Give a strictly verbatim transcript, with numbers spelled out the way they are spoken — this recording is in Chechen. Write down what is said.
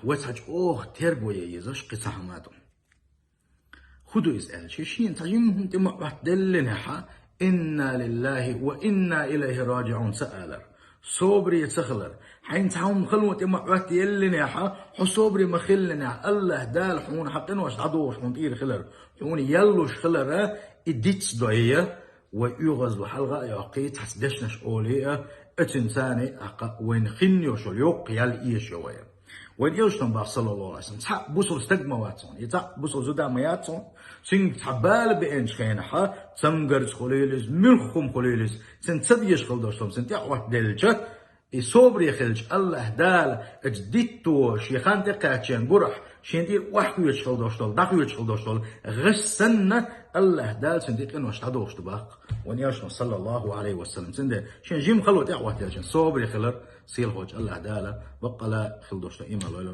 Вай цхьа чӀогӀа терго ян езаш кхин цхьа хӀама ду. ХӀун ду иза аьлча, шена цхьа жимма хӀума тӀе ма Ӏоттаделлинехьа, инна лиллахӀи ва инна илайхӀи раджиӀун ца алар. Собаре ца хилар. Хьайна цхьа хӀума хало тӀе ма Ӏоттаеллинехьа, хьо собаре ма хиллинехьа, АллахӀ Дала хьуна хьа къинош дӀадохуш хьуна тӀера хилар, хьуна ял луш хилар, и диц дой, вай оьгӀазло хьалха а йоккхий, цхьацца дешнаш олий а, оцинца а, тӀаккха вайна хинна йолаш йола йоккха ял эшайо вай. Вайн Элчано бах, саллаллахӀу ӀалайхӀи ва саллам, цхьа бусалба стаг ма вац хьуна, и цхьа бусалба зуда ма яц хьуна, цуьнга цхьа бала беанчу хенахьа, цамгарца хуьлийла иза, муьлхха хӀума хуьлийла иза, цунна ца дезаш хила долуш долу, цунна тӀе а Ӏоттаделча, и собаре хилча, АллахӀ Дала оцу дитто шен хан тӀе кхаьччан гурахь, шен тӀера охьахоьцуш хила долуш долу, дӀахоьцуш хила долуш долу гӀаш санна, АллахӀ Дала цунна тӀе къинош дӀадохуш ду баккха. Вайн Элчано, саллаллахӀу ӀалайхӀи ва саллам, цундела шен жима хало тӀе а Ӏоттаелча, собаре хилар, сийлахьчу АллахӀ Дала баккъала хила долуш долу иман лойла.